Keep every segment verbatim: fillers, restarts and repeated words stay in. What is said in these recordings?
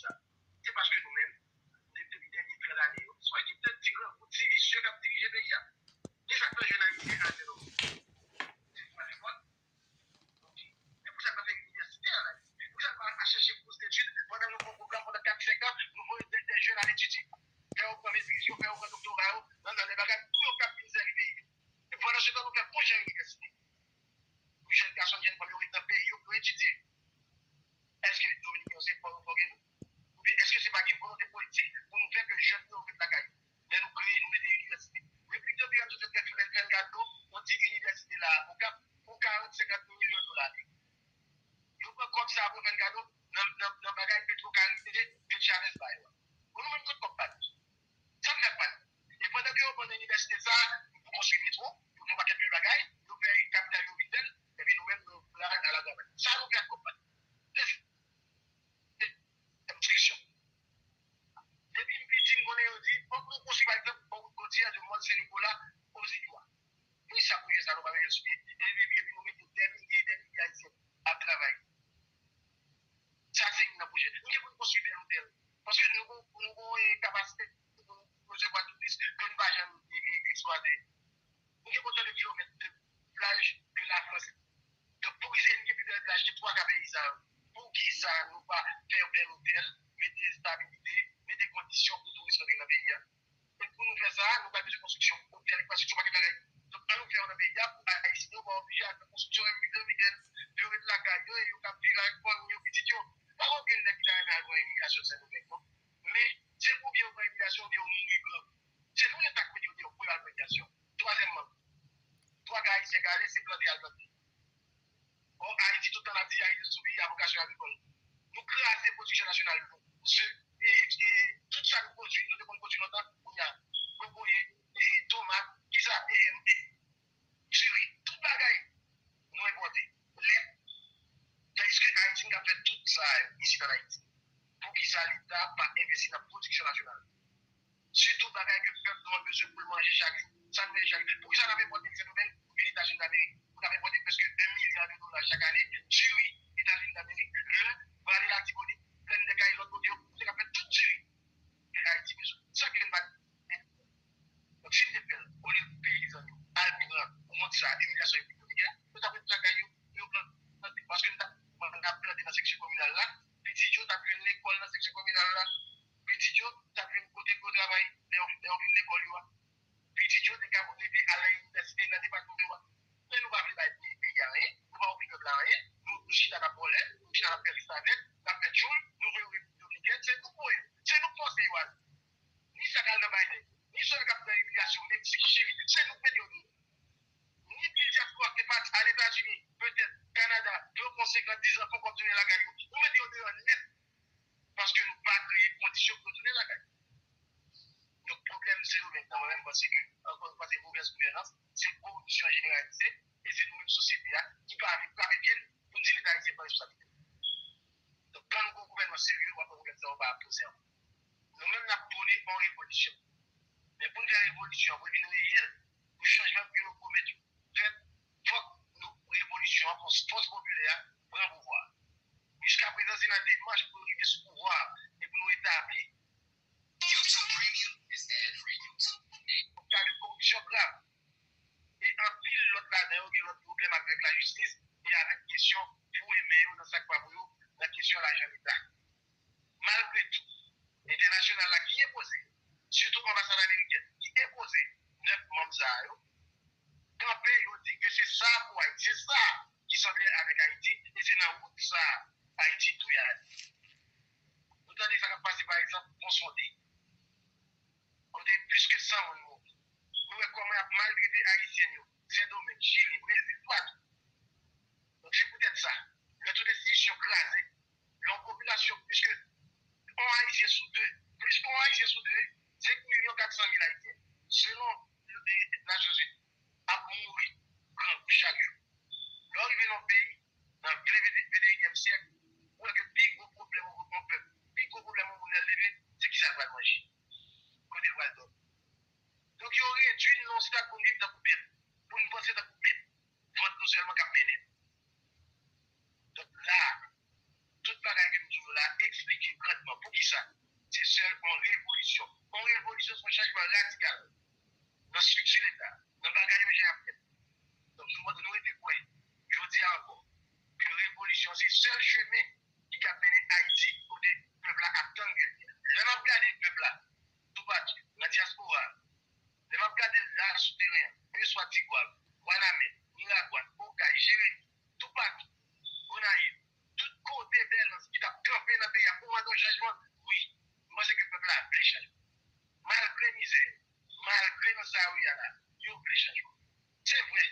sa. Se paske nou menm, depi dènye trant ane yo, se pa gen de ti grangou, ti visye k ap dirije peyi a. Ki sa k fè jèn ayisyen a Sendomeng? Se pa lekòl? Ok. Men poukisa n pa fè inivèsite an Ayiti? Poukisa n pa al chèche bous detid pandan nou gon pwogram pandan kat, senk an, nou voye de, de jèn al etidye? Fè yo pran metriz yo, fè yo pran doktora yo nan, nan lè bagay pou yo kab vin sèvi peyi yo. E pandan se tan, nou fè pon jan inivèsite pou jèn gason, jèn fanm yo ret nan peyi yo pou yo etidye. Èske Dominiken yo se pòv, pòv nou? Oubyen èske se pa gen volonte politik pou nou fè ke jèn yo ret lakay yo? Lè nou kreye, nou mete inivèsite. Repiblik Dominikèn sot fè, fè, fè gade yon ti inivèsite la, Okap, pou karant, senkant milyon dola. Yo pran kòb sa pou fè gade nan, nan, nan bagay petwo karite ke Chavez ba yo a. Bon, nou menm kot kòb pa nou? Sa n fè pa nou? E pandan ke yo ban nou inivèsite sa, yo konstwi metwo, yo fè yon pakèt bèl bagay, yo fè kapital yo vin bèl, epi nou menm nou la, la, la, la. Sa nou fè ak kòb pa nou? Obstriksyon. Depi m piti, m konnen yo di, fòk nou konstwi, pa egzanp, bò wout kotiya de Mòn Sen Nikola, Ozilwa. Poukisa pwojè sa nou pa mete l sou pye? Epi, epi, epi nou mete dè milye, dè milye Ayisyen ap travay. Sa se youn nan pwojè. Nou gen pou n konstwi bèl otèl. Paske nou gon, nou gon, eh, kapasite pou nou resevwa touris ke nou pa janm, eh, eh, eksplwate. Nou gen otan de kilomèt de plaj ke Lafrans. Donk, poukisa nou gen pi bèl plaj ke twa ka peyi sa yo? Poukisa nou pa fè bèl otèl, mete estabilite, mete kondisyon pou touris rantre nan peyi a? E pou nou fè sa, nou pral bezwen konstriksyon otèl, enfrastrikti, yon pakèt bagay. Donk, ann nou fè yo nan peyi a pou Ayisyen yo pa oblije al fè konstriksyon Repiblik Dominikèn, yo ret lakay yo e yo ka viv avèk fanmi yo, pitit yo. Pa gen okenn nèg ki ta renmen al pran imigrasyon Sendomeng, non. Men, se oubyen yo pran imigrasyon, oubyen yo mouri gran. Se nou Leta k mete yo deyò pou yo al pran imigrasyon. Twazyèmman, twa ka Ayisyen ka ale, se plante y al plante. Ò, Ayiti, tout tan n ap di Ayiti se yon peyi a vokasyon agrikòl. Nou kraze pwodiksyon nasyonal nou. Ze, e, e, tout sa nou pwodui, nou te konn pwodui lontan, kounye a, kokoye, e, tomat, kisa, e, e, diri, tout bagay, nou enpòte. Lèt, tandiske Ayiti, nou ka fè tout sa isi an Ayiti. Poukisa Leta pa envesti nan pwodiksyon nasyonal? Sitou bagay ke pèp nou an bezwen pou l manje chak jou. Sa n fè chak jou? Poukisa n ap enpòte Sendomeng oubyen Etazini Damerik? Pou n ap enpòte prèske yon milya de dola chak ane, diri Etazini Damerik, lè vale Latibonit, Plèn dè Kayè, lòt kote yo, kote k ap fè tout diri ke Ayiti bezwen. San ke n pa t. Donk, si n te fè l, olye pou peyizan yo al pran wont sa, imilyasyon yo pou yo, yo t ap ret lakay yo, pou yo plante, paske n t ap, n ap plante nan seksyon kominal la, pitit yo t ap jwenn lekòl nan seksyon kominal la, pitit yo t ap jwenn kote pou yo travay, lè yo, lè yo fin lekòl yo a. Pitit yo te ka rete al nan inivèsite nan depatman yo a. Men nou pa vle bay peyi, peyi a anyen, nou pa ofri pèp la anyen, nou, nou chita n ap vòlè, nou chita n ap fè restavèk, n ap fè tchoul, nou voye yo Repiblik Dominikèn, se nou k voye yo, se nou k fòse yo ale. Ni sa k al nan Biden, ni sa k ap nan imilyasyon Meksik, Chili, se nou k mete yo deyò. Ni pil dyaspora k te pati al Etazini, petèt Kanada, yo pran senk an, diz an, poko ap tounen lakay yo. Nou mete yo deyò nèt. Paske nou pa kreye kondisyon pou yo tounen lakay. Donk, pwoblèm Sendomeng nan, mwen menm, m panse ke, ankò yon fwa, se movèz gouvènans, se koripsyon jeneralize, e se nou menm sosyete a ki pa vle frape pye n pou n di Leta ayisyen pran responsablite l. Donk, kan nou gen yon gouvènman serye, w ap wè pwoblèm sa yo pa ap poze ankò. Nou menm, n ap pwone yon revolisyon. Men pou n fè revolisyon an, pou l vin reyèl, pou chanjman ke nou pwomèt yo fèt, fòk nou, revolisyon an, fòs, fòs popilè a pran pouvwa a. Jiskaprezan, se nan demach pou nou rive sou pouvwa a e pou nou etabli yon ka de koripsyon grav. E anpil lòt ladan yo gen lòt pwoblèm avèk lajistis e avèk kesyon foure men yo nan sa k pa pou yo nan kesyon lajan Leta. Malgre tou, entènasyonal la ki enpoze, sitou anbasad amerikèn ki enpoze nèf manm sa a yo, kanpe, yo di ke se sa pou Ayiti, se sa ki sanble avèk Ayiti, e se nan wout sa a Ayiti dwe ale. Nou tande sa k ap pase, pa egzanp, Pon Sonde, kote plis ke san moun mouri. Nou wè kòman y ap maltrete Ayisyen yo, Sendomeng, Chili, Brezil, toupatou. Donk, se poutèt sa, lè tout enstitisyon kraze, lè yon popilasyon plis ke yon Ayisyen sou de, plis ke yon Ayisyen sou de, senk milyon kat san mil Ayisyen, selon, eh, Nasyonzini, ap mouri grangou chak jou. Lè w rive nan yon peyi, nan plen vente-, venteyinyèm syèk, ou wè ke pi gwo pwoblèm yon pèp, pi gwo pwoblèm yon moun lè l leve, se kisa l pral manje, kote l pral dòmi. Donk, yo redui n nan yon stad pou n viv tankou bèt, pou n panse tankou bèt. Vant nou sèlman k ap mennen n. se sèl chemen ki ka mennen Ayiti kote pèp la ap tann grenn li a. Lè m ap gade pèp la, toupatou, nan dyaspora, lè m ap gade l la sou teren an, keseswa Tigwav, Wanament, Miragwàn, Okay, Jeremi, toupatou, Gonayiv, tout kote Bèlans ki t ap kanpe nan peyi a pou mande yon chanjman, wi, m panse ke pèp la vle chanjman. Malgre mizè, malgre nan sa yo ye a la, yo vle chanjman. Se vre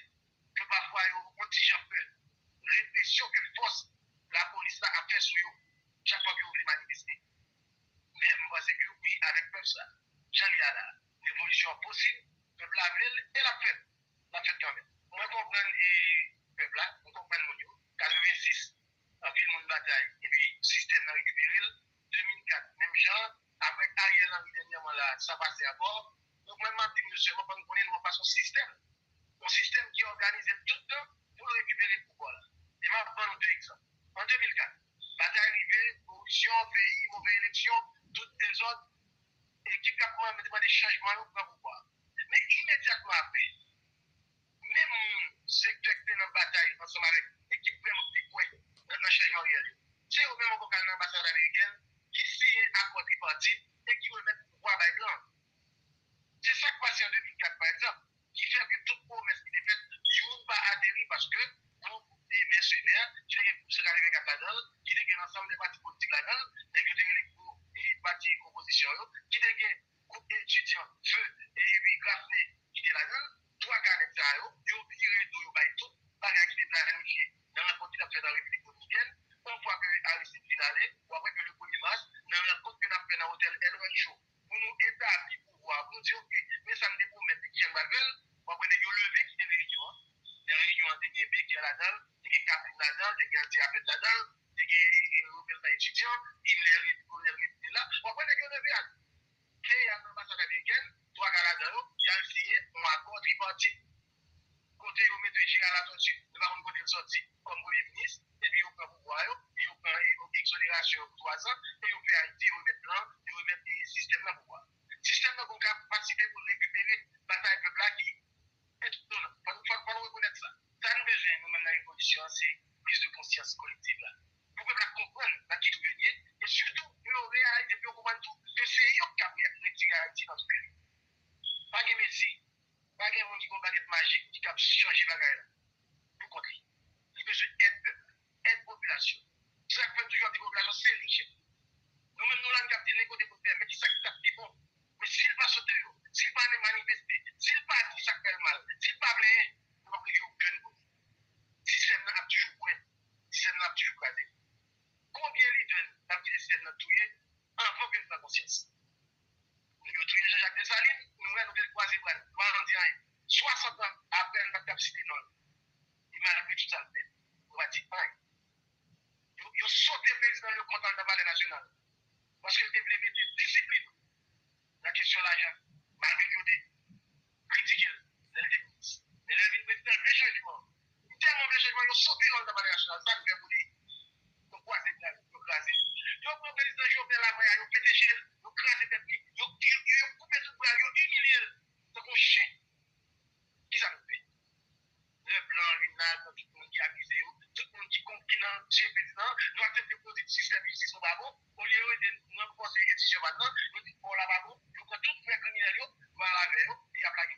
ke pafwa yo yon ti jan pè represyon ke fòs lapolis la ap fè sou yo chak fwa ke yo vle manifeste. Men m panse ke wi, avèk pèp sa, jan l ye a la, revolisyon an posib, pèp la vle l e l ap fèt. L ap fèt kanmenm. Mwen konprann e pèp la, mwen konprann moun yo. Katrevensis, anpil moun batay, epi sistèm nan rekipere l. De mil kat, menm jan, avèk Ariel Henry dènyèman la, sa pase ankò. Donk mwen, m ap di nou sèlman, fò nou konnen nou anfas yon sistèm. Yon sistèm ki òganize tout tan pou l rekipere pouvwa la. E m ap ban nou de egzanp. An de mil kat, batay rive, koripsyon, peyi, move eleksyon, tout dezòd, ekip k ap mande, mande chanjman yo pran pouvwa a. Men imedyatman apre, menm moun, sektè ki te nan batay ansanm avèk ekip vrèman ki te kwè nan, nan chanjman reyèl yo, se yo menm ankò k al nan anbasad amerikèn, ki siyen akò tripatit e ki remèt pouvwa bay blan. Se sa k pase an de mil kat, pa egzanp, ki fè ke tout pwomès ki te fèt, youn pa ateri paske gwoup de mèsenè ki te gen gwoup san katrevenkat ladan l, ki te gen ansanm de pati politik ladan l, nèg yo te rele gwo e pati opozisyon yo, ki te gen gwoup etidyan, Feu, e, epi Grafne ki te ladan l, twa ka nèg sa yo, yo vire do yo bay tout bagay ki te planifye nan rankont ki t ap fèt an Repiblik Dominikèn. Yon fwa ke Aristide fin ale, w ap wè ke le premye mas, nan rankont ke n ap fè nan otèl El Rancho, pou nou etabli pouvwa a, pou nou di, oke, men sa n te pwomèt, men kijan n pral fè l, w ap wè nèg yo leve kite reyinyon an. Nan reyinyon an, te gen Beker ladan l, te gen Kapin ladan l, te gen Anti Afèt ladan l, te gen, e, e, Robert Jean Etidyan, Himmler, Kolonèl Remy te la. W ap wè nèg yo leve ale. Te y al nan anbasad amerikèn, twa ka ladan yo, y al siyen yon akò tripatit. Kote yo mete Gérard Latortue, nou pa konn kote l sòti, kòm premye minis, epi yo pran pouvwa yo, e yo pran e, yo egzonerasyon yo pou twa zan, e yo fè Ayiti, yo remèt blan, yo remèt e, sistèm nan pouvwa. Sistèm nan gon ka patisipe pou l rekipere batay pèp la ki etonan. Fò nou, fò, fò nou rekonèt sa. Sa nou bezwen, nou menm nan revolisyon an, se priz de konsyans kolektiv la. Pou pèp la konprann nan ki twou yo ye, e sitou pou yo reyalize, pou yo konprann tou ke se yo k ap re-, retire Ayiti nan twou yo ye. Pa gen mesi, pa gen moun ki gon bagèt majik ki kab chanje bagay la pou kont li. Li bezwen èd pèp la, èd popilasyon. Se sa k fè m toujou ap di popilasyon se li chèf. Nou menm nou la n k ap di li kote pou l fè, men ki sa k t ap pi bon. Men si l pa sot deyò, si l pa manifeste, si l pa di sa k fè l mal, si l pa plenyen, nou p ap rive okenn kote. Sistèm nan ap toujou bwè, sistèm nan ap toujou kraze. Konbyen lidè n ap kite sistèm nan touye anvan ke n pran konsyans? Yo touye Jean-Jacques Dessalines, nou wè nou te kwaze bra n, nou pa janm di anyen. Swasant an apre, n pa t ap site non l. E malgre tout sa l fè, nou pa di anyen. Yo, yo sote prezidan Leconte anndan Palè Nasyonal. Paske l te vle mete disiplin nan kesyon lajan, malgre ke yo te kritike l lè l te minis. Men lè l vin prezidan, l vle chanjman. Li tèlman vle chanjman, yo sote l anndan Palè Nasyonal. Sa n fè pou li? Yo kwaze bra l, yo kraze l. Yo pran prezidan Jovenel apre a, yo pete je l, yo kraze tèt li, yo, yo, yo koupe tout bra l, yo imilye l tankou yon chen. Kisa nou fè? Lè blan an vin la, pran tout moun ki akize yo, tout moun ki kon-, ki nan je prezidan an, nou aksepte pou nou di sistèm jistis nou pa bon, olye yo ede nou ranfòse enstitisyon pa n nan, nou di kò w la pa bon, yo pran tout vrè kriminèl yo, yo al avè yo, e y ap lage